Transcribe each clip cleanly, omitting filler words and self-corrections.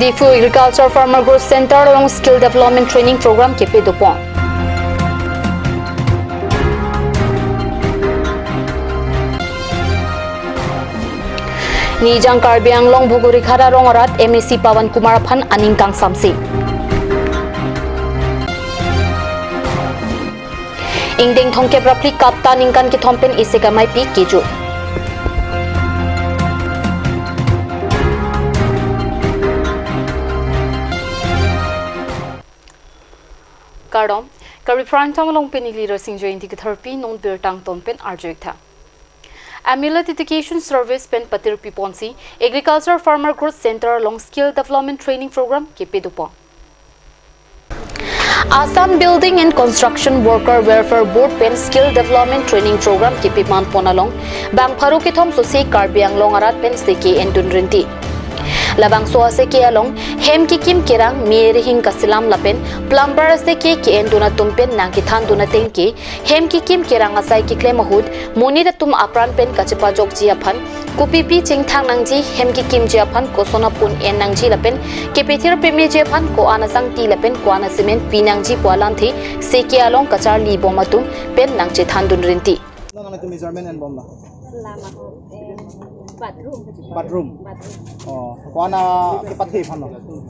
Diphu Agriculture Farmer Growth Center along Skill Development Training Program ke pedupon. Nijang Karbi Anglong Bogorikhara Rongorat MEC Pawan Kumar Phan aning kang samsi. Ingdeng thongke prapli kapta ningkan ki thompen isegamai pi keju. Kardom Karbi Prime Tamalong pen leader Singh Jayanti Therpi non birtang tompen arjoiktha. Amulet Education Service pen Patir Piponsi Agriculture Farmer Growth Center along Skill Development Training Program kepedupo. Assam Building and Construction Worker Welfare Board pen Skill Development Training Program kepiman ponalong Bangpharu ki thom sosi Karbi Anglong arat pen seki endun rinti. Labang so ase ke along hem ki kim kerang mere hing kasilam lapen plumber ase ke ke enduna tumpen nang ki than duna tengki hem ki kim kerang asai ki klem hud moni da tum apran pen kachipa jok ji aphan kupi pi ching thang nang ji hem ki kim ji aphan kosona pun en nang ji lapen ke pethir peme ji aphan ko ana sang ti lapen ko ana cement pi nang ji poalan thi se ke along kachar li bomatum pen nang che than dun rinti. Bathroom. Bathroom. Oh, kuana ke pathe phano.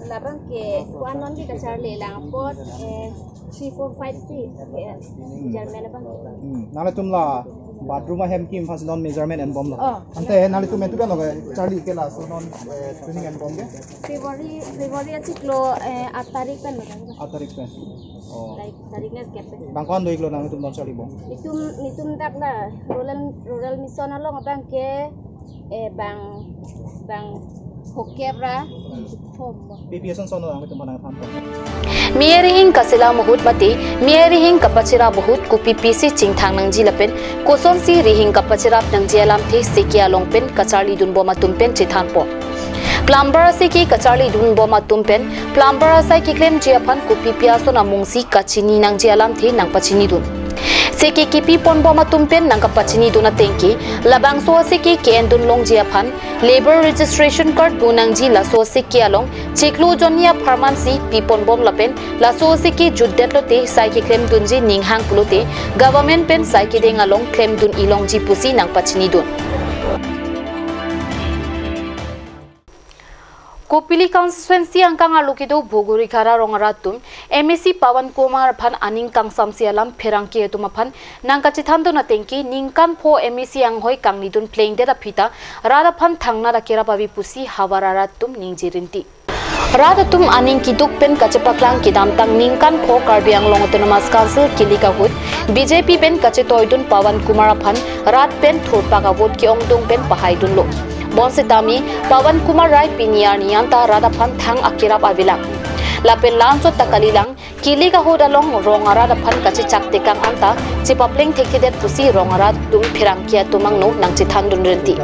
Labang ke kuanon di kachar le lang pot 3 4 5 6 German bang. Nale tumla bathroom hem kim phas non measurement and bomb la. Ante nale tum etu lo Charlie ke la so non training and bomb ke. February achiklo 8 tarik pen. 8 tarik pen. Oh. Tarik ne ke. Bang kon doi klo nang tum non Charlie bom. Nitum dak la rural mission along bang ke bang bang hokebra PPS son ang tum banang tham. Mieri hing kasila mahut mati mieri hing kapachira bahut kupi PC chingthang nangji lapen koson si rihing kapachira nangji alam the sekia longpen kacharli dunbo matumpen chithan po. Plumber ase ki kacharli dunbo matumpen plumber asai ki claim jiaphan kupi piaso na mungsi kachini nangji alam the nangpachini dun. Seki kipi ponbo matumpen nangka pachini duna tengki labang so ase ki ken dun long jiaphan labor registration card bunangji laso ase ki along chiklu jonia pharmacy pi ponbom lapen laso ase ki juddet lote sai ki claim dunji ninghang pulote government pen sai ki deng along claim dun ilong ji pusi nang pachini dun. Kopili constituency angkang alukido Bogorikhara Rongaratum MEC Pawan Kumar phan aning kang samsi alam pherangki etuma phan nangka chithando na tengki ningkan pho MEC anghoi kangnidun playing de phita rada phan thangna rakera babi pusi hawararatum ningjirinti. Radatum aning kiduk pen kachepaklang kidamtang ningkan pho Karbi Anglong Autonomous Council kilika hut BJP pen kachetoidun Pawan Kumar phan rat pen thurpaka vote ki ongdong pen pahaidun lo. Bonsitami Pawan Kumar Rai Pinyar Niyanta Radaphan Thang Akirap Avila Lapen Lanso Takalilang Kiliga Hodalong Rongara Phan Kachi Chaktekang Anta Chipapleng Thekhidet Pusi Rongara Tum Phirangkia Tumangno Nangchi Thandun Renti.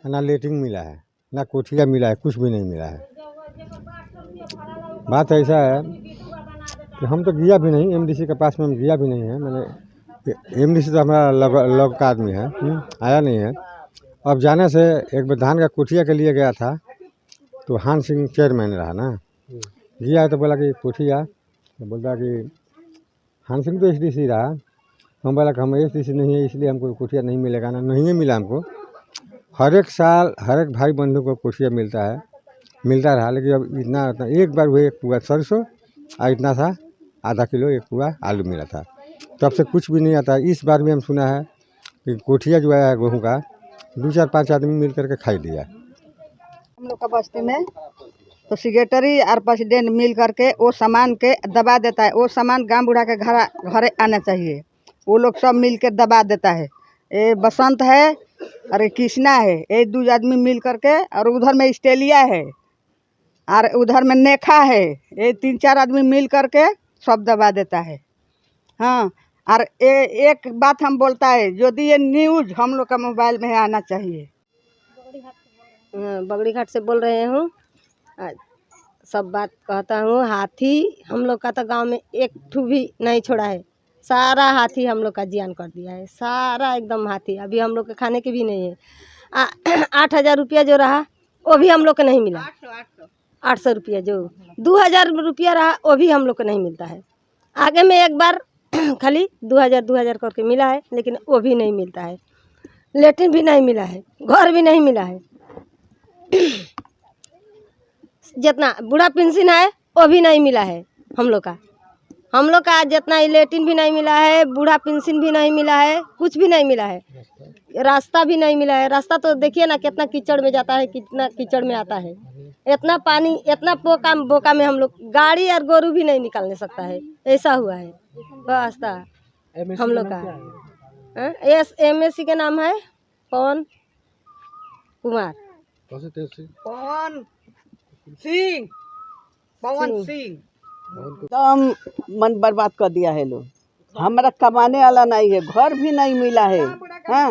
ना latrine मिला है ना कोठिया मिला है, कुछ भी नहीं मिला है। बात ऐसा है कि हम तो गया भी नहीं, एमडीसी के पास में हम गया भी नहीं है। मैंने एमडीसी तो हमारा लग का आदमी है, आया नहीं है। अब जाने से एक बार धान का कोठिया के लिए गया था तो हान सिंह चेयरमैन रहा ना, गया तो बोला कि कोठिया, तो बोलता कि हान सिंह तो एसडीसी रहा। हम बोला कि हम एसडीसी नहीं है इसलिए हमको कोठिया नहीं मिलेगा ना, नहीं मिला हमको। हर एक साल हर एक भाई बंधु को कोठिया मिलता है, मिलता रहा, लेकिन अब इतना इतना एक बार हुए एक पुआ सरसों और इतना था आधा किलो एक पुआ आलू मिला था, तब से कुछ भी नहीं आता। इस बार भी हम सुना है कि कोठिया जो आया है गेहूँ का 2 4 5 आदमी मिल करके खाई लिया। हम लोग का बस्ती में तो सेक्रेटरी और प्रेसिडेंट मिल करके वो सामान के दबा देता है। वो सामान गांव बूढ़ा के घर घरे आना चाहिए, वो लोग सब मिल के दबा देता है। ये बसंत है और कृष्णा है, ये 2 आदमी मिल करके, और उधर में ऑस्ट्रेलिया है और उधर में नेखा है, ये 3 4 आदमी मिल करके सब दबा देता है। हाँ, और एक बात हम बोलता है, यदि ये न्यूज़ हम लोग का मोबाइल में आना चाहिए। बगड़ी घाट से बोल रहे हूँ, सब बात कहता हूँ। हाथी हम लोग का तो गांव में एक ठू भी नहीं छोड़ा है, सारा हाथी हम लोग का जियान कर दिया है, सारा एकदम हाथी। अभी हम लोग के खाने के भी नहीं है। 8,000 रुपया जो रहा वो भी हम लोग को नहीं मिला। 800 रुपया जो 2000 रुपया रहा वो भी हम लोग को नहीं मिलता है। आगे में एक बार खाली 2000 करके मिला है, लेकिन वो भी नहीं मिलता है। लेट्रिन भी नहीं मिला है, घर भी नहीं मिला है। जितना बूढ़ा पेंशन है वो भी नहीं मिला है हम लोग का। हम लोग का जितना लेट्रिन भी नहीं मिला है, बूढ़ा पेंशन भी नहीं मिला है, कुछ भी नहीं मिला है, रास्ता भी नहीं मिला है। रास्ता तो देखिए ना कितना कीचड़ में जाता है, कितना कीचड़ में आता है, इतना पानी, इतना बोका बोका में हम लोग गाड़ी और गोरू भी नहीं निकालने सकता है, ऐसा हुआ है रास्ता हम लोग का। एमएससी के नाम है पवन कुमार, पवन सिंह, पवन सिंह। एकदम मन बर्बाद कर दिया है लोग। हमारा कमाने वाला नहीं है, घर भी नहीं मिला है। हाँ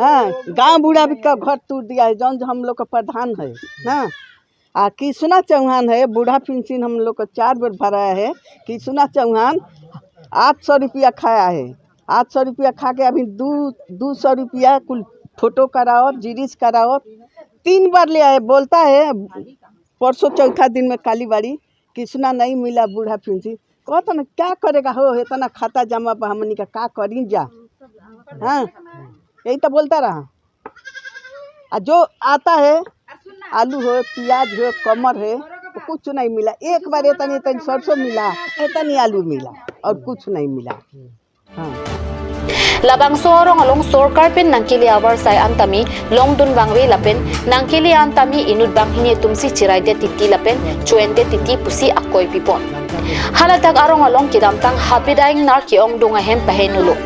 हाँ, गांव बूढ़ा भी का घर टूट दिया है, जौन हम लोग का प्रधान है। हाँ, आ किसना चौहान है, बूढ़ा पेंशन हम लोग को 4 बार भराया है। किसना चौहान 800 रुपया खाया है, 800 रुपया खा के अभी 200 रुपया कुल फोटो कराओ, जीरिस कराओ, 3 बार ले आए। बोलता है परसों चौथा दिन में काली बाड़ी किसना नहीं मिला बूढ़ा पेंशन। कहता ना क्या करेगा हो, इतना खाता जमा पर हमनी का का करी जा। हाँ, यही तो बोलता रहा। आ जो आता है आलू हो, प्याज हो, कमर है, तो कुछ नहीं मिला। एक बार इतनी इतनी सरसों मिला, इतनी आलू मिला और कुछ नहीं मिला। हाँ, labang sorong along sorkar pen nangkili awar sai antami long dun bangwe lapen nangkili antami inud bang hini tumsi chirai de titi lapen chuen de titi pusi akoi pipon halatak arong along kidam tang hapidaing nar ki ong dunga hem pahenulo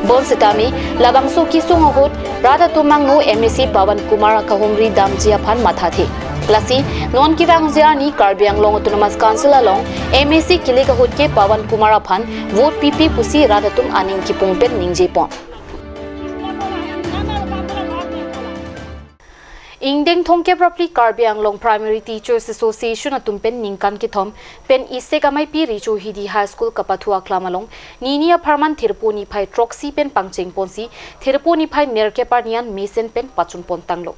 bon sitami labang so kisung hot rada tumang nu MEC Pawan Kumar kahumri damjia phan mathathi lasi non kiwang ziani Karbi Anglong Autonomous Council along MEC kili ka hut ke Pawan Kumar aphan vote PP pusi radatum aning ki pungpen ningje pon Ingdeng thongke properly Karbi Anglong Primary Teachers Association atum pen ningkan ki thom pen isse kamai pi Richo Hidi High School kapathua klamalong ninia pharman thirponi phai troxy pen pangcheng ponsi thirponi phai merke parnian mesen pen pachun pon tanglo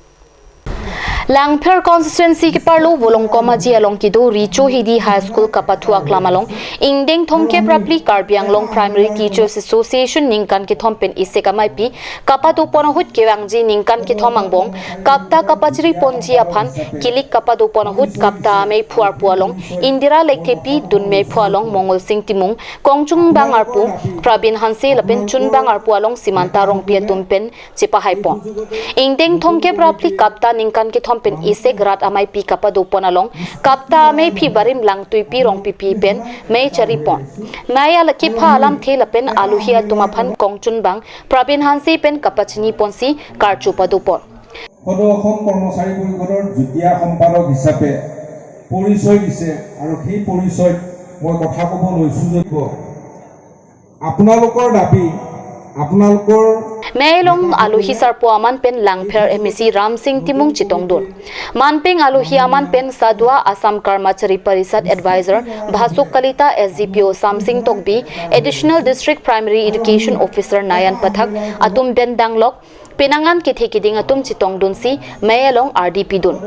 Langpher constituency ke parlo bolong komaji along kido Richo Hidi High School kapathua klamalong Ingdeng thongke properly Karbi Anglong Primary Teachers Association ningkan ki thom pen isse kamai pi kapatu ponohut kewangji ningkan ki thom angbong kapta kapachri ponji aphan kilik kapadu ponohut kapta amei phuar pualong Indira Lekthepi dunmei phualong Mongol Singh Timung Kongchung bang arpu Pravin Hanse lapen chun bang arpu along Simanta Rongpia tumpen chipahai pon Ingdeng thongke properly kapta ningkan ki thom pen ise grat amai pi kapadu ponalong kapta amei phi barim lang tui pi rong pi pi pen mei chari pon maya laki pha alam the lapen aluhia tumaphan kongchun bang Pravin Hansi pen kapachni ponsi karchu padu pon সদৌ অসম কৰ্মচাৰী পৰিষদৰ যুটীয়া সম্পাদক হিচাপে পৰিচয় দিছে আৰু সেই পৰিচয়ত মই কথা ক'ব লৈছোঁ যদিও আপোনালোকৰ দাবী আপোনালোকৰ Melong aluhi sarpo aman pen langpher MEC Ram Singh Timung Chitongdun Manping aluhi aman pen Sadwa Assam Karmachari Parishad Advisor Bhasuk Kalita SDPO Samsing Tokbi Additional District Primary Education Officer Nayan Pathak atum ben danglok Penangan kithekiding atum Chitongdun si Mayalong RDP dun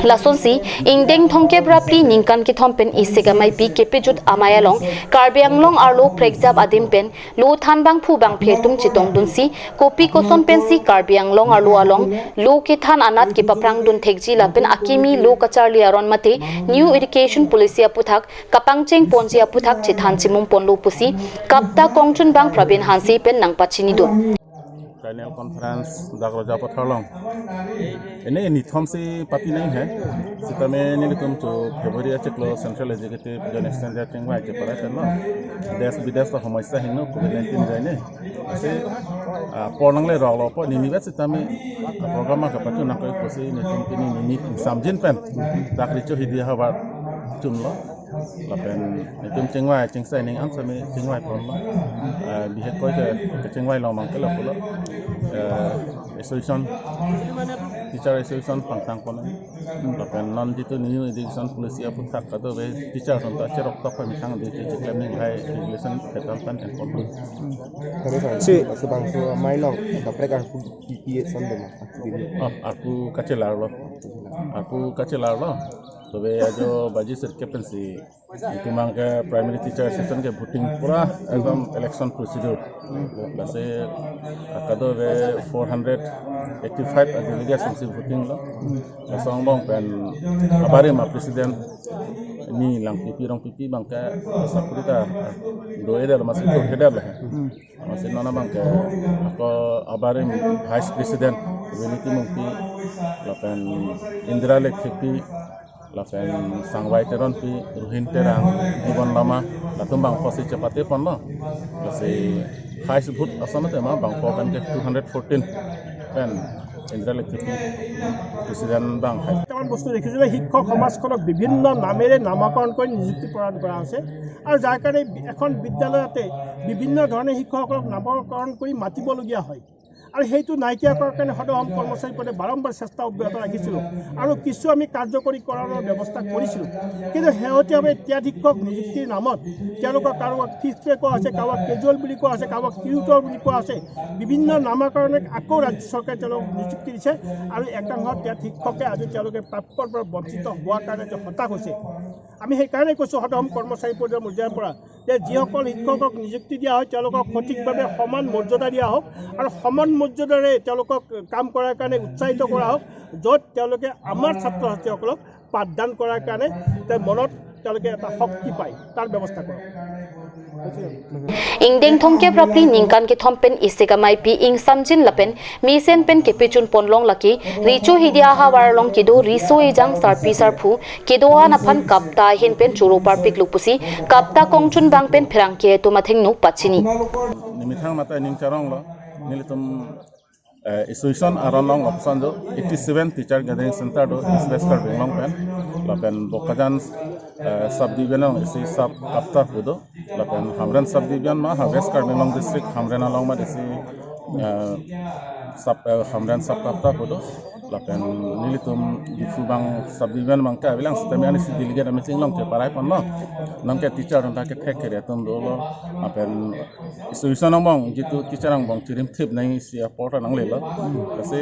Lason si Ingdeng thongke brapli ningkan ki thompen isegamai pi kepejut amayalong Karbi Anglong arlo prekjab adim pen lo thanbang phubang phetum Chitongdun si kopi koson pen si Karbi Anglong arlo along lo kithan anat ki paprang dun thekji lapen akimi lo kacharli aron mate new education policy aputhak kapangcheng ponji aputhak chithan chimum ponlo pusi kapta kongchun bang Pravin Hansi pen nangpachini dun final conference जागरोजा पथरलং এনে নিথমসি পাতি নাই হে সিতামে নিলিতুম তো ফেব্ৰুৱাৰী চেকলো central executive জন exchange টেংবা যে পারা তেন দেশ বিদেশ সমস্যা হিনো কোভিড-19 যায়নে সে পর্নাংলে রগল প নিনিবা সিতামে প্রোগ্রাম কাপাচু নাকই পসি নিতুম কিনি নিনি সামজিন পেন দাকরি চহিদি হবার চুনলো lapen nitum chengwai chengsai ning am same chengwai pon lo বিশেষকৈ চেংৱাই লং মাংকে লপল Association teacher association pangtang pon lapen non jitu new education policy apu thak ka do be teacher son ta cherok tok pa mitang de che claiming hai regulation fetal pan en pon si sebang so mai long da prek ar pu PPA son de ma aku kache lar lo তবে আজ বাজি সর captaincy তোমাকে primary teacher association কে voting পুরা একদম election procedure প্লাসে কাদো বে 485 delegation C voting lo song bong pen abare ma president ni lang pipi rong pipi bangka sakurita do eder ma se to header la ma se nona bangka ako abare vice president Veniti mungpi lapen Indira Lekhipi lapen Sangwai Teron pi Ruhin Terang Jibon Lama latum bang posi chapate pon lo lase highest vote asamate ma bang po kan ke 214 pen Indira Lekhipi president bang কেইটামান বস্তু দেখিছোঁ যে শিক্ষক সমাজখনক বিভিন্ন নামেৰে নামাকৰণ কৰি নিযুক্তি প্ৰদান কৰা হৈছে আৰু যাৰ কাৰণে এখন বিদ্যালয়তে বিভিন্ন ধৰণে শিক্ষকসকলক নামাকৰণ কৰি মাতিবলগীয়া হয় আৰু সেইটো নাইকিয়া কৰাৰ কাৰণে সদৌ অসম কৰ্মচাৰী পদে বাৰম্বাৰ চেষ্টা অব্যাহত ৰাখিছিলোঁ আৰু কিছু আমি কাৰ্যকৰীকৰণৰ ব্যৱস্থা কৰিছিলোঁ। কিন্তু শেহতীয়াভাৱে টেট শিক্ষক নিযুক্তিৰ নামত তেওঁলোকক কাৰোবাক ফিক্স পে কোৱা হৈছে, কাৰোবাক কেজুৱেল বুলি কোৱা হৈছে, কাৰোবাক টিউটৰ বুলি কোৱা হৈছে, বিভিন্ন নামাকৰণে আকৌ ৰাজ্য চৰকাৰে তেওঁলোকক নিযুক্তি দিছে আৰু একাংশ টেট শিক্ষকে আজি তেওঁলোকে প্ৰাপ্যৰ পৰা বঞ্চিত হোৱাৰ কাৰণে যে হতাশ হৈছে। আমি সেইকাৰণে কৈছোঁ সদৌ অসম কৰ্মচাৰী পৰ্যায়ৰ মৰ্যাদাৰ পৰা যে যিসকল শিক্ষকক নিযুক্তি দিয়া হয় তেওঁলোকক সঠিকভাৱে সমান মৰ্যাদা দিয়া হওক আৰু সমান মৰ্যাদাৰে তেওঁলোকক কাম কৰাৰ কাৰণে উৎসাহিত কৰা হওক, য'ত তেওঁলোকে আমাৰ ছাত্ৰ ছাত্ৰীসকলক পাঠদান কৰাৰ কাৰণে মনত তেওঁলোকে এটা শক্তি পায় তাৰ ব্যৱস্থা কৰক। Ingdeng thongke prapli ningkan ke thompen isega mai pi ing samjin lapen misen pen ke pichun ponlong laki richu hidia ha warlong kido riso ejang sarpi sarphu kido ana phan kapta hin pen churo par pik lupusi kapta kongchun bang pen pherang ke to matheng nu pachini nimithang mata ning charong lo nilitum association aron long option do 87 teacher gathering center do investor benglong pen lapen bokajan sub division isi sub kapta hudo lapen hamren sub division ma West Karbi Anglong district hamren along ma isi sub hamren sub kapta hudo lapen nilitum difu bang sub division bang ka bilang stamian isi delegate meeting long ke parai pon no nang ke teacher ta ke thek ke tum do lo apen association bang jitu teacher ang bang chirim thip nai si porta nang le lo kasi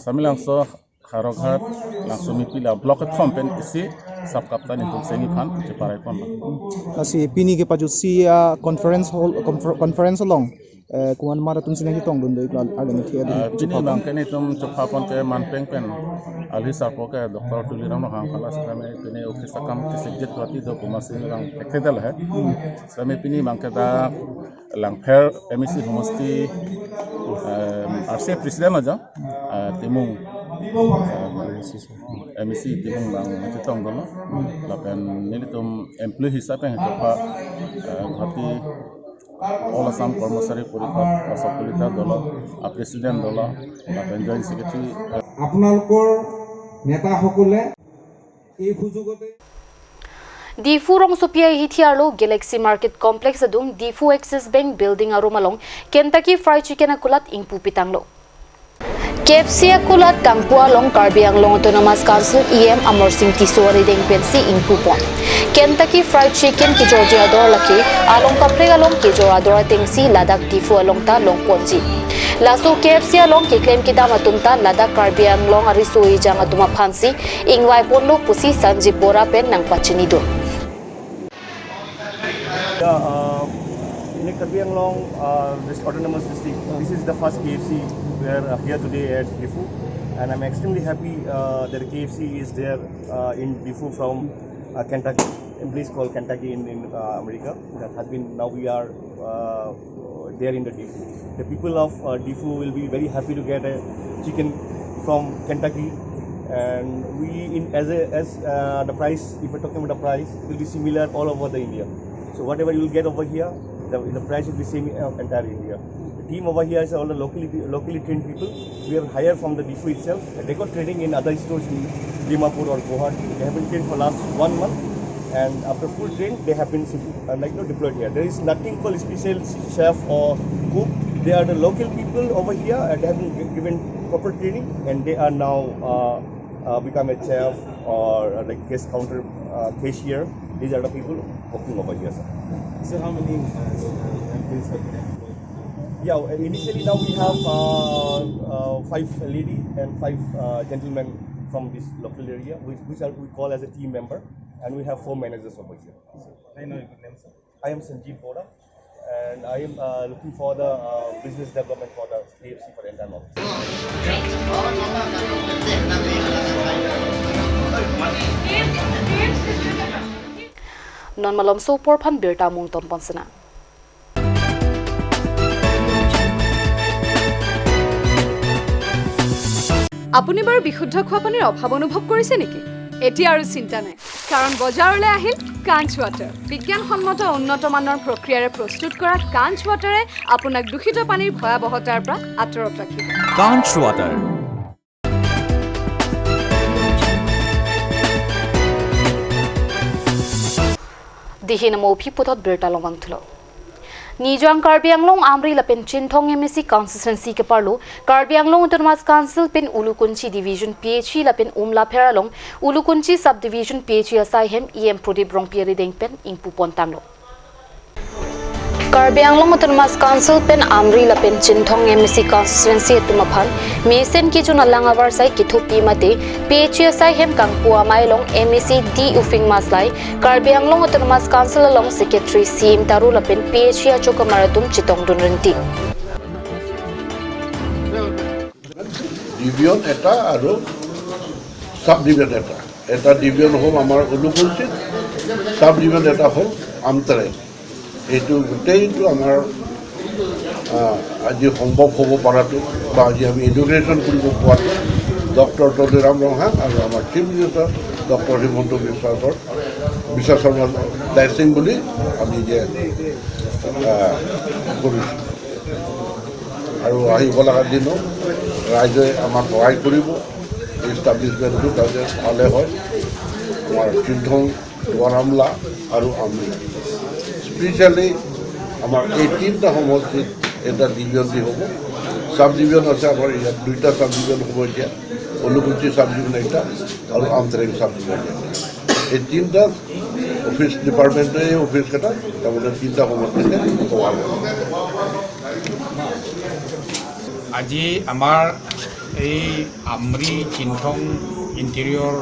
samilang so Kharoghat langsung pila block thom pen isi sub kapta ni tum sengi phan che parai pon kasi pini ke paju si conference hall conference along kuan mara tum singi tong dun doi klal ale thi adu pini bang ke ni tum chopha pon ke man peng pen ali sar ko ke doctor tuli ram hang khala same pini office kam ke subject wati do kuma sing rang ekthedal hai same pini bang ke da langpher MEC homosti RC president aja timung MEC timung bang chitong dolo lapen nilitum employee hisape chopha Guwahati all Assam Karmachari Parishad Asakalita দল president দল lapen joint secretary আপোনালোকৰ নেতাসকলে এই সুযোগতে Diphu Rong Sophia hithiarlo Galaxy Market Complex adung Diphu Axis Bank building arumalong Kentucky Fried Chicken akulat ingpu pitanglo KFC akulat kangpua long Karbi Anglong Autonomous Council EM Amar Singh Tiswari deng pensi ingpu pon Kentucky Fried Chicken ki Georgia dor laki along kapreg along ki Jora dor tengsi Ladakh Diphu along ta long ponji laso KFC along ki claim ki dam atum ta Ladakh Karbi Anglong ari soi jang atuma phansi ingwai ponlo pusi Sanjeev Bora pen nang pachini do. In Karbi Anglong, this autonomous district, this is the first KFC we are here today at Diphu, and I'm extremely happy that KFC is there in Diphu from Kentucky, a place called Kentucky in America. That has been, now we are there in the Diphu. The people of Diphu will be very happy to get a chicken from Kentucky, and we in as a, as the price, if we're talking about the price, will be similar all over the India. So whatever you will get over here, the price will be same in entire India. The team over here is all the locally trained people. We are hired from the Diphu itself. They got training in other stores in Dimapur or Guwahati. They have been trained for last 1 month, and after full train, they have been deployed here. There is nothing called special chef or cook. They are the local people over here and they have been given proper training, and they are now become a chef or like guest counter cashier. These are the people working over here, sir. So how many employees have been employed? Yeah, initially now we have 5 ladies and 5 gentlemen from this local area, which are we call as a team member, and we have 4 managers over here. I know your name, sir. I am Sanjeev Bora, and I am looking for the business development for the KFC for the entire office. Non malom so por phan birta mung tom ponsana. আপুনি বাৰু বিশুদ্ধ খোৱা পানীৰ অভাৱ অনুভৱ কৰিছে নেকি? এতিয়া আৰু চিন্তা নাই, কাৰণ বজাৰলৈ আহিল কাঞ্চ ৱাটাৰ। বিজ্ঞানসন্মত উন্নত মানৰ প্ৰক্ৰিয়াৰে প্ৰস্তুত কৰা কাঞ্চ ৱাটাৰে আপোনাক দূষিত পানীৰ ভয়াৱহতাৰ পৰা আঁতৰত ৰাখিব। কাঞ্চ water. দিহিন মৌফি পুথত বিৰতা লমাং থুলো। Nijang Karbi Anglong Amri Lapin Chinthong MSC constituency ke parlo Karbi Anglong Autonomous Council pin Ulukunchi Division PHE Lapin Umla Pheralong Ulukunchi Sub Division PHE Asai hem EM Prodip Rongpiari Deng pen Ingpu Pontanglo Karbi Anglong Autonomous Council pen Amri Lapin Chinthong MSC constituency tumaphan mesen ki chuna langawar sai kithu mate PHE Asai hem kangpua mailong MEC D Ufing Maslai Karbi Anglong Autonomous Council along Secretary CM Taru Lapin PHE Achokamaratum Chitong Dunrinti Division eta aro sub division eta eta division hol amar Ulukunchi sub division eta hol Amtare এইটো গোটেইটো আমাৰ আজি সম্ভৱ হ'ব পৰাটো বা আজি আমি এডুকেশ্যন কৰিব পোৱাটো ডক্টৰ তলিৰাম ৰংহাং আৰু আমাৰ chief minister doctor Himanta Biswa শৰ্মাৰ ব্লেছিং বুলি আমি যে কৰিছোঁ। আৰু আহিব লগা দিনো ৰাইজে আমাক সহায় কৰিব, ইষ্টাব্লিছমেণ্টটো যাতে ভালে হয়। আমাৰ চিন্থং, দুৱাৰামলা আৰু আমৰি স্পেচিয়েলি আমাৰ এই তিনিটা সমষ্টিত এটা ডিভিজন দি হ'ব। চাব ডিভিজন আছে আমাৰ ইয়াত, দুইটা চাব ডিভিজন হ'ব এতিয়া, অনুকুঞ্চি চাব ডিভিজন একটা আৰু আমতৰেং চাব ডিভিজন একটা। এই তিনিটা অফিচ ডিপাৰ্টমেণ্টে এই অফিচকেইটা তাৰমানে তিনিটা সমষ্টিতে কভাৰ হ'ব। আজি আমাৰ এই আমৰি চিন্থং ইণ্টেৰিয়ৰ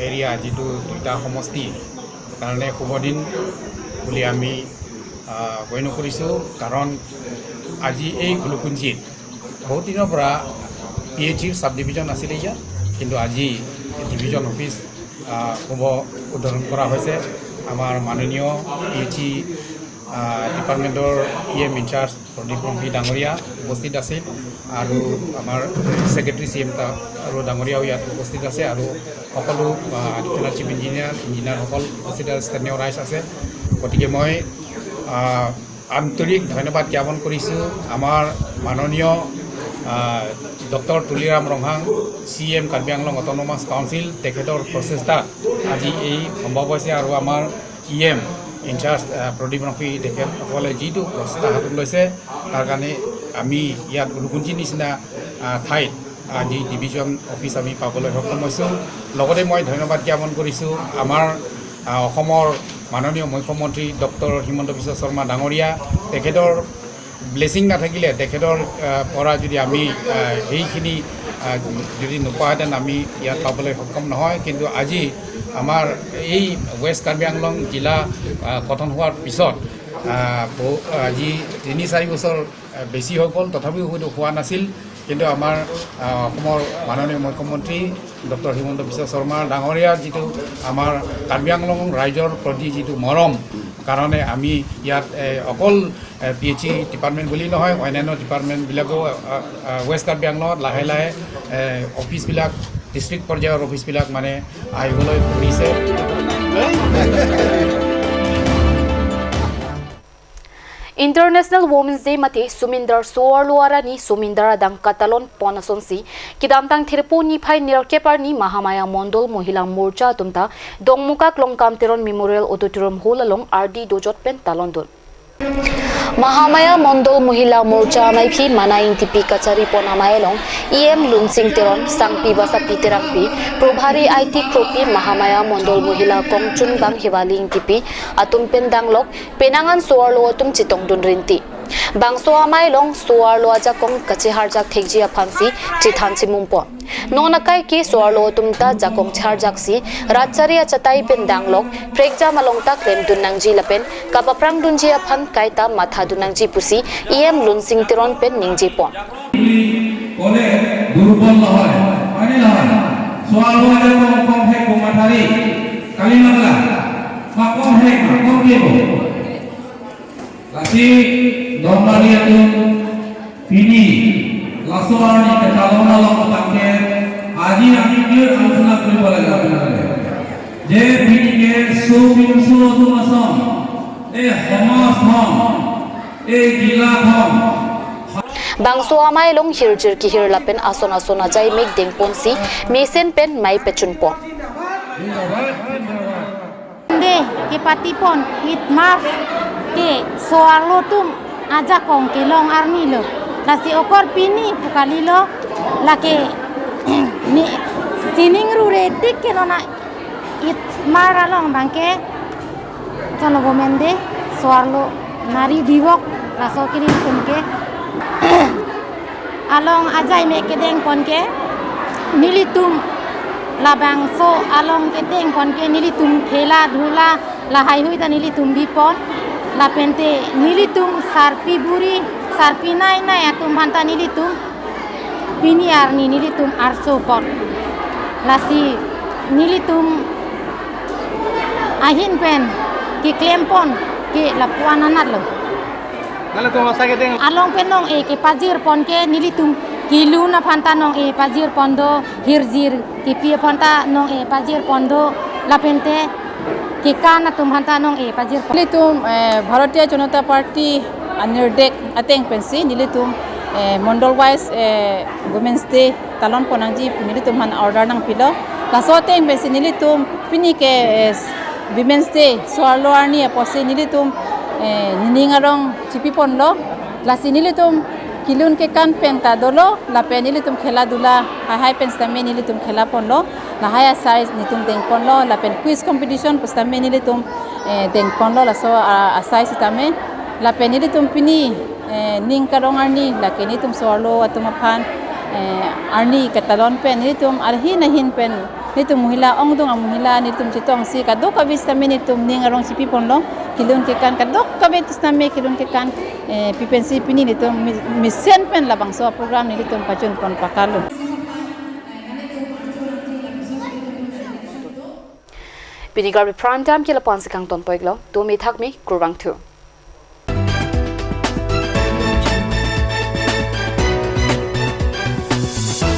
এৰিয়া যিটো দুইটা সমষ্টি কাৰণে শুভ দিন বুলি আমি গণ্য কৰিছোঁ। কাৰণ আজি এই উলুকুঞ্চিত বহুত দিনৰ পৰা পি এইচ ইৰ চাব ডিভিজন আছিলে ইয়াত, কিন্তু আজি ডিভিজন অফিচ শুভ উদ্বোধন কৰা হৈছে। আমাৰ মাননীয় পি এইচ ই ডিপাৰ্টমেণ্টৰ E M incharge Pradip Rongpi ডাঙৰীয়া উপস্থিত আছিল আৰু আমাৰ ছেক্ৰেটাৰী চি এম আৰু ডাঙৰীয়াও ইয়াত উপস্থিত আছে আৰু সকলো এডিশ্যনেল চিফ ইঞ্জিনিয়াৰ ইঞ্জিনিয়াৰসকল উপস্থিত আছে, স্থানীয় ৰাইজ আছে। গতিকে মই আন্তৰিক ধন্যবাদ জ্ঞাপন কৰিছোঁ আমাৰ মাননীয় doctor Tuliram Ronghang C M Karbi Anglong autonomous council, তেখেতৰ প্ৰচেষ্টাত আজি এই সম্ভৱ হৈছে। আৰু আমাৰ E M incharge Pradip Rongpi তেখেতসকলে যিটো প্ৰচেষ্টা হাতত লৈছে তাৰ কাৰণে আমি ইয়াত উলুকুঞ্চিৰ নিচিনা ঠাইত আজি ডিভিজন অফিচ আমি পাবলৈ সক্ষম হৈছোঁ। লগতে মই ধন্যবাদ জ্ঞাপন কৰিছোঁ আমাৰ অসমৰ মাননীয় মুখ্যমন্ত্ৰী ডক্টৰ হিমন্ত বিশ্ব শৰ্মা ডাঙৰীয়া, তেখেতৰ ব্লেছিং নাথাকিলে, তেখেতৰ পৰা যদি আমি সেইখিনি যদি নোপোৱাহেঁতেন আমি ইয়াত পাবলৈ সক্ষম নহয়। কিন্তু আজি আমাৰ এই ৱেষ্ট কাৰ্বি আংলং জিলা গঠন হোৱাৰ পিছত আজি 3-4 বছৰ বেছি হৈ গ'ল, তথাপিও হয়তো হোৱা নাছিল। কিন্তু আমাৰ অসমৰ মাননীয় মুখ্যমন্ত্ৰী ডক্টৰ হিমন্ত বিশ্ব শৰ্মা ডাঙৰীয়াৰ যিটো আমাৰ কাৰ্বি আংলং ৰাইজৰ প্ৰতি যিটো মৰম কাৰণে আমি ইয়াত অকল পি এইচ ই ডিপাৰ্টমেণ্ট বুলি নহয়, অন্যান্য ডিপাৰ্টমেণ্টবিলাকো ৱেষ্ট কাৰ্বি আংলঙত লাহে লাহে অফিচবিলাক, ডিষ্ট্ৰিক্ট পৰ্যায়ৰ অফিচবিলাক মানে আহিবলৈ ধৰিছে। International Women's Day mate Sumindar Soarluarani Sumindar Adang Katalon Ponasonsi Kidamtang Thirpu ni Phai Nirkepar ni Mahamaya Mondol Mohila Morcha Tumta Dongmuka Klongkam Teron Memorial Auditorium Hall along RD Dojot Pen Talondon. Mahamaya Mondol Mohila Morcha Maifi Manaing Tipi Kachari Ponamaelong EM Lunsing Teron Sangpi Basa Piterangpi Probhari IT Kropi Mahamaya Mondol Mohila Kongchun Bang Hiwaling Tipi Atum Pendanglok Penangan Soarlo Atum Chitong Dunrinti Bangso Amailong Soarlo Aja Kong Kachiharjak Thekji Aphansi Chithansi Mumpo Nonakai ki Soarlo Tumta Jakong Charjaksi Ratcharia Chatai Pendanglok Prekja Malongta Klem Dunangji Lapen Kapaprang Dunji Aphan Kaita Matha Dunangji Pusi EM Lunsing Teron Pen Ningji Pon দুৰ্বল নহয় হয়নে নহয় সোৱালো কম কম হে কুমাথাৰি কালিমাংলা বা কম হে কম cab lassi দমনালিয়াতুন পিনি লাসোয়ানি কেতালনা লং তাকে আজি আমি কি আলোচনা কৰিব লাগে আপোনালোকে যে পিনিকে সৌবিংশ তুমাসম এই সমাজখন এই জিলাখন Bangso amai long hirjir ki hir lapen ason ason ajai mek dengpon si mesen pen mai pechun pon de ke patipon it marf ke soarlo tum aja kong ke long arni lo lasi okor pini pukali lo lake ni sining rure tik ke nona it mara long bangke chono gomende soarlo nari divok laso kini tumke along ajai me kedeng pon ke nilitum labang so along kedeng pon ke nilitum khela dhula lahai hui ta nilitum bipon lapente nilitum sarpi buri sarpi nai nai atum banta nilitum pini arni nilitum arso pon lasi nilitum ahin pen ki klempon ke lapuan anat lo along penong e ke pajir pon ke nilitum kilu na phanta nong e pajir pondo hirjir ki pie phanta nong e pajir pondo lapente ke kana tum phanta nong e pajir nilitum Bharatiya Janata Party নিৰ্দেশ ateng pensi nilitum mondol wise women's day talon ponangji nilitum han order nang pilo laso ateng pensi nilitum pini ke women's day soarlo arni apose nilitum niningarong chipi ponlo lasi nilitum kilun ke kan penta dolo la pe nilitum khela dula hai hai pen stame nilitum khela ponlo la hai size nitum deng ponlo la pen quiz competition pastame nilitum deng ponlo la so asai sitame la pe nilitum pini ning karong arni la ke nitum sorlo atum phan arni katalon pen nilitum arhin ahin pen nitum muhila ongdong muhila nitum chitong si kadok avistame nitum ning arong chipi ponlo kilun ke kan kadok kabe tistame kilun ke kan pipensi pini nitum misen pen labang so program nilitum pachun pon pakalo Pinigar prime time ke lapan sikang ton poiglo to mi thakmi kurang thu.